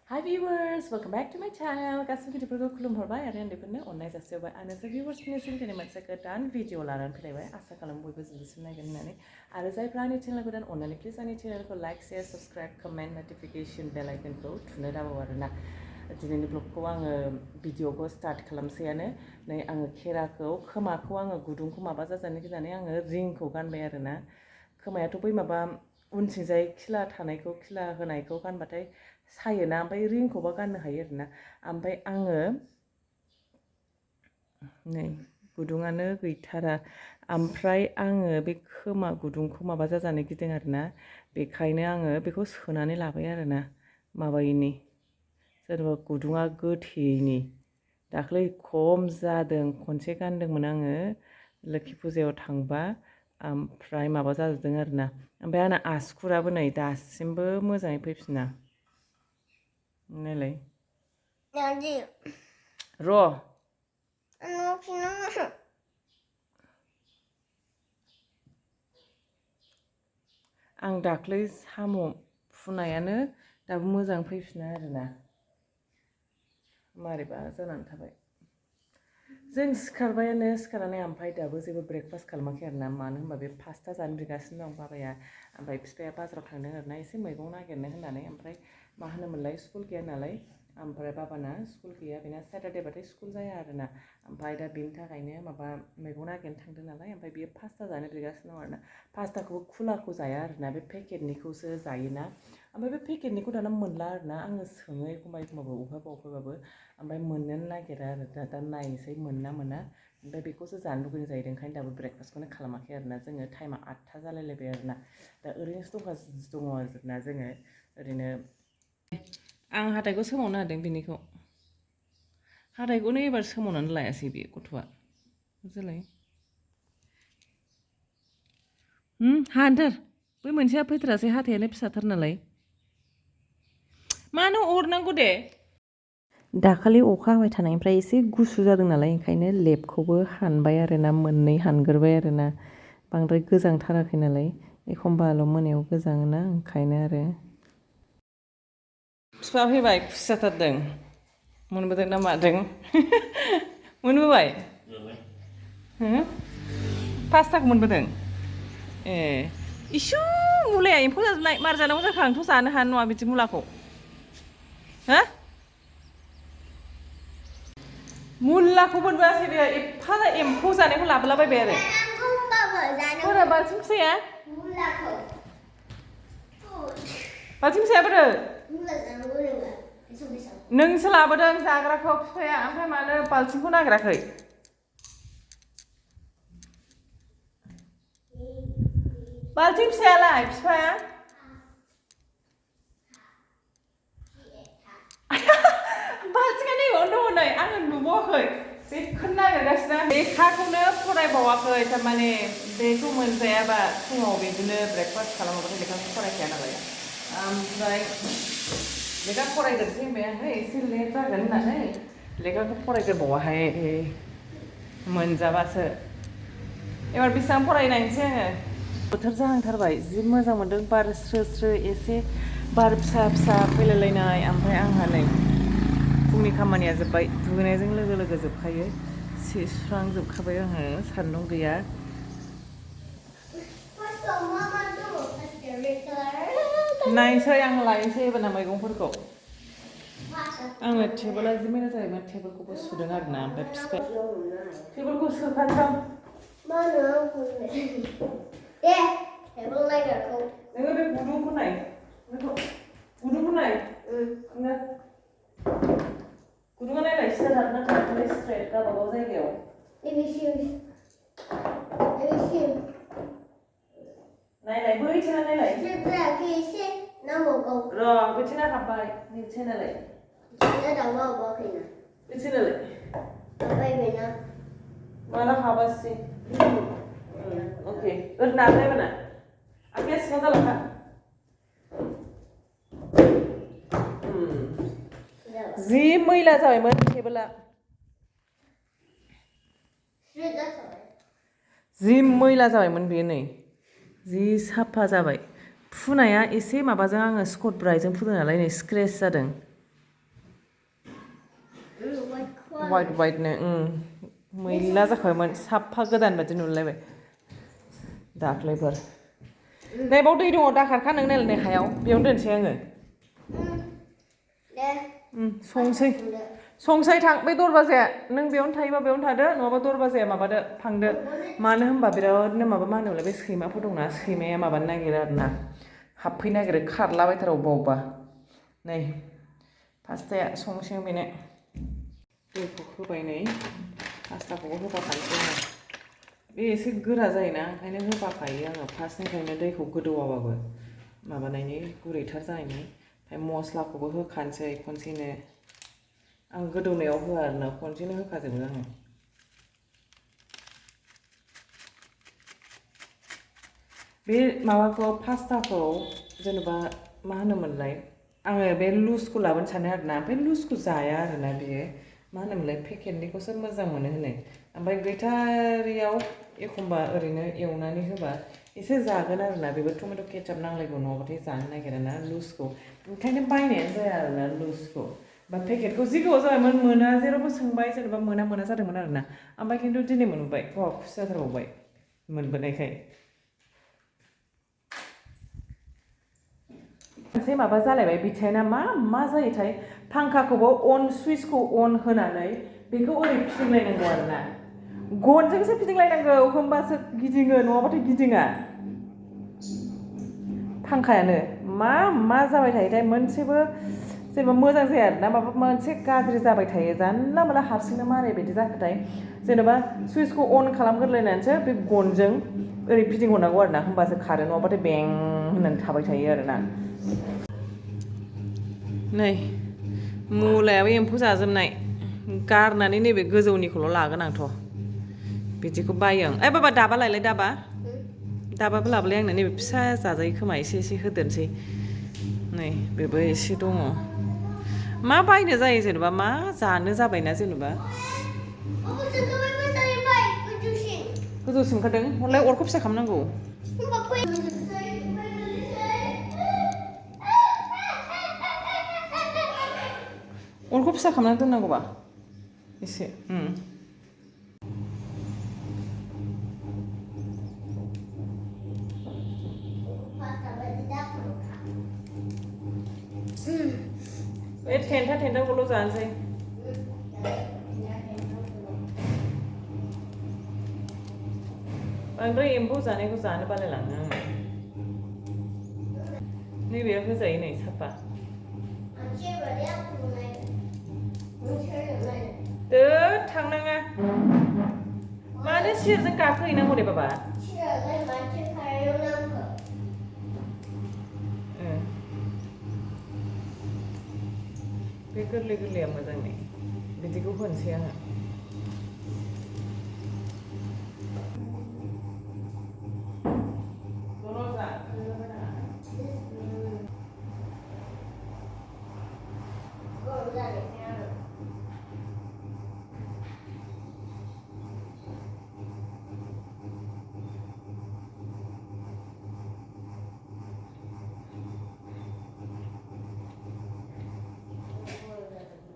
Hi viewers, welcome back to my channel. गासिबो गिदिरफोरखौ खुलुमहरबाय आरो उन्दैफोरनो अननाय जासिहरबाय आरो नोंसोर viewers-फोरनिसिम दिनै मोनसे गोदान भिडिअ लानानै फैलायबाय आसा खालामो बयबो जोबजासिम नायगोन होननानै आरो जायफ्रा आंनि चेनेल गोदान अननानै प्लिज आंनि चेनेलखौ like share subscribe comment notification bell आइकनखौ थुनो दाबाव आरोना दिनैनि ब्लगखौ आङो भिडिअखौ स्टार्ट खालामसैयानो नै आङो खेराखौ खोमाखौ आङो गुदुंखौ माबा जाजानो गिनानै आङो रिंखौ गानबाय आरोना खोमायाथ' बै माबा उनथिंजाय खिला थानायखौ खिला होनायखौ गानबाथाय सायोना ओमफ्राय रिंखौबा गाननो हायो आरोना ओमफ्राय आङो नै गुदुङानो गैथारा ओमफ्राय आङो बे खोमा गुदुंखौ माबा जाजानो गिदों आरोना बेखायनो आङो बेखौ सोनानै लाबाय आरोना माबायिनि जेनेबा गुदुङा गोथेयैनि दाख्लै खम जादों खनसे गानदोंमोन आङो लोखि फुजायाव थांबा ओमफ्राय माबा जाजोबदों आरोना ओमफ्राय आंना आसुगुराबो नै दासिमबो मोजाङै फैफिना नायलाय र' आं दाख्लै साम' फुनायानो दाबो मोजां फैफिना आरोना मारैबा जानानै थाबाय जों सिखारबायानो सिखारनानै ओमफ्राय दाबो जेबो ब्रेकफास्ट खालामाखै आरोना मानो होनबा बे पास्ता जानो बिगासिनो दं बाबाया ओमफ्राय बिफाया बाजाराव थांदों आरोना एसे मैगं नागिरनो होननानै ओमफ्राय मा होनोमोनलाय स्कुल गैया नालाय ओमफ्राय बाबाना स्कुल गैया बेना सेटारडेबाथाय स्कुल जाया आरोना ओमफ्राय दा बेनि थाखायनो माबा मैगं नागिरनो थांदों नालाय ओमफ्राय बियो पास्ता जानो बिगासिनो दं आरोना पास्ताखौबो खुलाखौ जाया आरोना बे पेकेटनिखौसो जायोना ओमफ्राय बे पेकेटनिखौ दाना मोनला आरोना आङो सोङो एखमबा एखमबाबो अफायबाबो ओमफ्राय मोननोनो नागिरा आरो दा नायनोसै मोनना मोना ओमफ्राय बेखौसो जानो लुगैनाय जाहैदों ओंखायनो दाबो ब्रेकफास्टखौनो खालामाखै आरोना जोङो टाइमा 8टा जालायलायबाय आरोना दा ओरैनोसो दङ आरोना जोङो ओरैनो आं हाथाइखौ सोमावनो हादों बिनिखौ हाथाइखौनो एबार सोमावनानै लायासै बे गथ'आ जोलाय हानथार बै मोनसेया फैथारासै हाथायानो फिसाथार नालाय मानो अरनांगौ दे दाखालि अखा हाबाय थानायनिफ्राय एसे गुसु जादों नालाय ओंखायनो लेपखौबो हानबाय आरोना मोननै हानग्रोबाय आरोना बांद्राय गोजांथाराखै नालाय एखमबाल' मोनायाव गोजाङोना ओंखायनो आरो बिफा फैबाय खुसि जाथारदों मोनबोदों ना मादों मोनबोबाय पास्ताखौ मोनबोदों ए इसु मुलाया एम्फौ जाजोबनाय मार जानांगौ जाखो आंथ' जानो हानाय नङा बिदि मुलाखौ हा मुलाखौ मोनबोआसै बे एफा एम्फौ जानायखौ लाबोलाबायबाय आरो बोरो बाल्थिं फिसाया बाल्थिं फिसाया बोरो नोंसो लाबोदों जाग्राखौ फिफाया ओमफ्राय मानो बाल्थिंखौ नागिराखै बाल्थिं फिसायालाय फिफाया बाल्थिंआ नैबावनो दङ नै आङो नुबावाखै बेखौनो नागिरगासिनो लेखाखौनो फरायबावाखै थारमाने बेखौ मोनजायाबा फुङाव बिदिनो ब्रेकफास्ट खालामाबाथाय लेखाखौ फरायखाया नालाय ओमफ्राय लेखा फरायग्रोनोसै होनबाय आङो एसे लेट जागोन होननानै लेखाखौ फरायग्रोबावाहाय मोनजाबासो एबार बेसेबां फरायनायनोसै आङो बोथोर जाहांथारबाय जि मोजां मोन्दों बार स्रो स्रो एसे बार फिसा फिसा फैलायलायनाय ओमफ्राय आंहा नै फुंनि खामानिया जोब्बाय दुगैनायजों लोगो लोगो जोबखायो सि सुस्रांजोबखाबाय आङो सान्दुं गैया नायनोसै आं लायनोसै एबारना मैगंफोरखौ आङो टेबोला जि मैला जाबायमोन टेबोलखौबो सुदों आरोना ओमफ्राय फिफाया टेबोलखौ सोखाथाम मा होनो नोङो बे गुदुंखौ नाय गुदुंखौ नाय गुदुङा नायलाय सिदा जादोंना थायाखै स्ट्रेट गावबागाव जायगायाव नायलाय बैथिंना नायलाय र' बैथिंना हाबबाय नैथिंनालाय बैथिंनालाय माला हाबासै अके ओरै नारलाय बाना आखाया सिङाव दालाखा जि मैला जाबायमोन टेबोला जि मैला जाबायमोन बेयो नै जि साफा जाबाय फुनाया एसे माबाजों आङो स्कट ब्राइटजों फुदों नालाय नै स्क्रेच जादों white नो मैला जाखाबायमोन साफा गोदान बादि नुलायबाय दाख्लैफोर नै बाव दै दङ दाखारखा नों नायलाय हायाव बेयावनो दोनसै आङो संसै थां बे दरवाजाया नों बेयावनो थायोबा बेयावनो थादो नङाबा दरवाजाया माबादो फांदो मानो होनबा बिरादनो माबा मा होनोमोनलाय बे सैमाफोर दंना सैमाया माबानो नागिरो आरोना हाबफैनो नागिरो खारलाबायथारो अबेबा नै पास्ताया संसै बेनो दैखौ होबाय नै पास्ताखौबो होफाखानोसै आङो बे एसे गोरा जायोना ओंखायनो होफाखायो आङो फार्स्टनिफ्रायनो दैखौ गोदौआबाबो माबानायनि गुरैथार जानायनि ओमफ्राय मस्लाखौबो होखानोसै खनसेनो आं गोदौनायाव होआ आरोना खनसेनो होखाजोबो आङो बे माबाखौ पास्ताखौ जेनेबा मा होनोमोनलाय आङो बे लुजखौ लाबोनो सानो आरोना ओमफ्राय लुजखौ जाया आरोना बियो मा होनोमोनलाय पेकेटनिखौसो मोजां मोनो होनो ओमफ्राय गैथारियाव एखमबा ओरैनो एवनानै होबा एसे जागोन आरोना बेबो टमेट' केचाप नांलायगौ नङाबाथाय जानो नागिरा ना लुजखौ ओंखायनो बायनायानो जाया आरोना लुजखौ बा पेकेटखौ जि गोबाव जाबायमोन मोना जेरावबो सोंबाय जेनेबा मोना जादोंमोन आरोना ओमफ्राय खिन्थु दिनै मोनबाय खुसि जाथारबावबाय मोनबोनायखाय मोनसे माबा जालायबाय बिथायना मा जायोथाय फांखाखौबो अन सुइचखौ अन होनानै बेखौ ओरै फिदिंलायनांगौ आरोना गनजोंसो फिदिंलायनांगौ होमबासो गिदिङो नङाबाथाय गिदिङा फांखायानो मा जाबाय थायोथाय मोनसेबो जेनेबा मोजां जाया आरोना माबा मोनसे गाज्रि जाबाय थायो जानला मोनला हारसिंनो मारै बायदि जाखोथाय जेनेबा सुइचखौ अन खालामग्रोलायनानैसो बे गनजों ओरै फिदिंहरनांगौ आरोना होमबासो खारो नङाबाथाय बें होननानै थाबाय थायो आरोना नै मुलायाबो एम्फौ जाजोबनाय गारनानै नैबे गोजौनिखौल' लागोन आंथ' बिदिखौ बायो आं बाबा दाबा लायलाय दाबाबो लाबोलाय आंनो नैबे फिसा जाजायो खोमा एसे होदेरनोसै नै बेबो एसे दङ मा बायनो जायो जेनेबा मा जानो जाबायना जेनेबा गोजौसिम ओंखारदों हरलाय अरखौ फिसा खालामनांगौ अरखौ फिसा खालामनानै दोननांगौबा एसे बे थेन्थाखौल' जानोसै बांद्राय एम्फौ जानायखौ जानो बालायलाङो आङो नैबेयाव होजायो नै साफा थांनाङा मानो सियारजों गाखोहैनांगौ दे बाबा बे गोरलैया मोजां नै बिदिखौ होनोसै आङो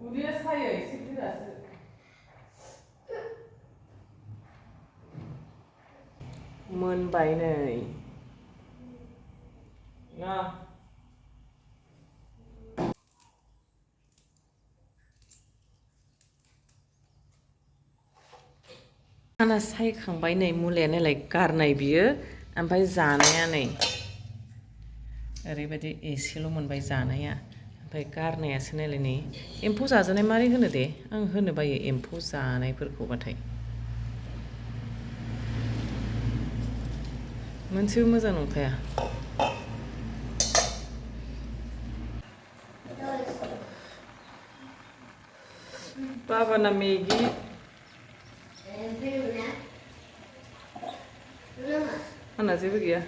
उदैया सायो एसे गोरासो मोनबाय नै आंना सायखांबाय नै मुलाया नालाय गारनाय बियो ओमफ्राय जानाया नै ओरैबायदि एसेल' मोनबाय जानाया ओमफ्राय गारनायासो नायलाय नै एम्फौ जाजानाय मारै होनो दे आं होनो बायो एम्फौ जानायफोरखौबाथाय मोनसेबो मोजां नंखाया बाबाना मेगि आंना जेबो गैया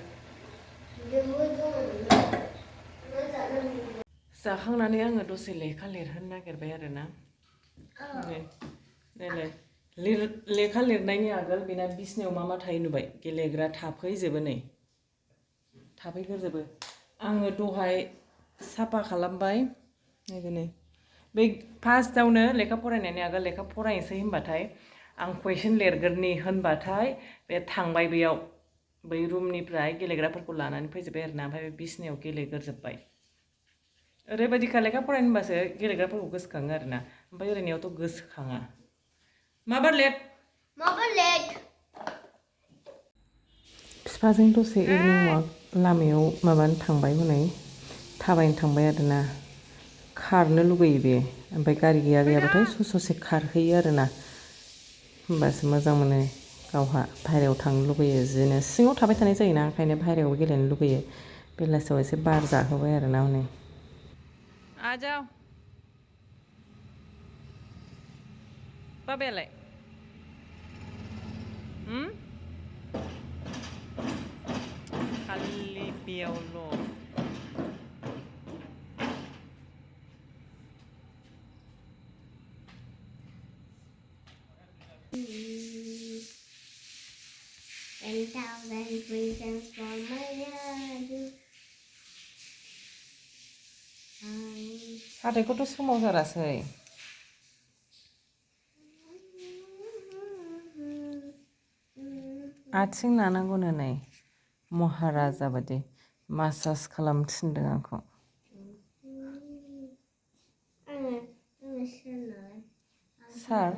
जाखांनानै आङो दसे लेखा लिरहोनो नागिरबाय आरोना लेखा लिरनायनि आगोल बेना बिसिनायाव मा थायो नुबाय गेलेग्रा थाफैजोबो नै थाफैग्रोजोबो आङो दहाय साफा खालामबाय नै बे फार्स्टआवनो लेखा फरायनायनि आगोल लेखा फरायनोसै होनबाथाय आं कुइसन लिरगोरनि होनबाथाय बे थांबाय बेयाव बै रुमनिफ्राय गेलेग्राफोरखौ लानानै फैजोब्बाय आरोना ओमफ्राय बे बिसिनायाव गेलेगोरजोब्बाय ओरैबायदिखा लेखा फरायनो होनबासो गेलेग्राफोरखौ गोसोखाङो आरोना ओमफ्राय ओरैनोयावथ' गोसोखाङा माबार लेट बिफाजों दसे इभिनिं वाक लामायाव माबानो थांबाय हनै थाबायनो थांबाय आरोना खारनो लुगैयो बे ओमफ्राय गारि गैयाबाथाय ससे खारहैयो आरोना होमबासो मोजां मोनो गावहा बाहेरायाव थांनो लुगैयो जिनो सिङाव थाबाय थानाय जायोना ओंखायनो बाहेरायाव गेलेनो लुगैयो बेलासियाव एसे बार जाहोबाय आरोना हनै आजाव बाबायालाय खालि बेयावल' reasons for my love. हाथाइखौथ' सोमावजारासै आथिं नानांगौनो नै महाराजा बादि मासाज खालामनो थिनदों आंखौ सार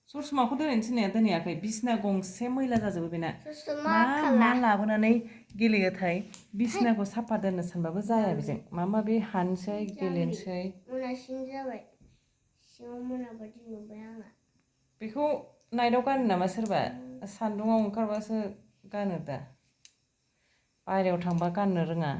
ससमाखौ दोनैनो थिननाया दोनहैयाखै बिसिना गंसे मैला जाजोबो बेना मा लाबोनानै गेलेयोथाय बिसिनाखौ साफा दोननो सानबाबो जाया बेजों माबा माबि हानसै गेलेनोसै बेखौ नाइटआव गानो नामा सोरबा सान्दुङाव ओंखारबासो गानो दा बाहेरायाव थांबा गाननो रोङा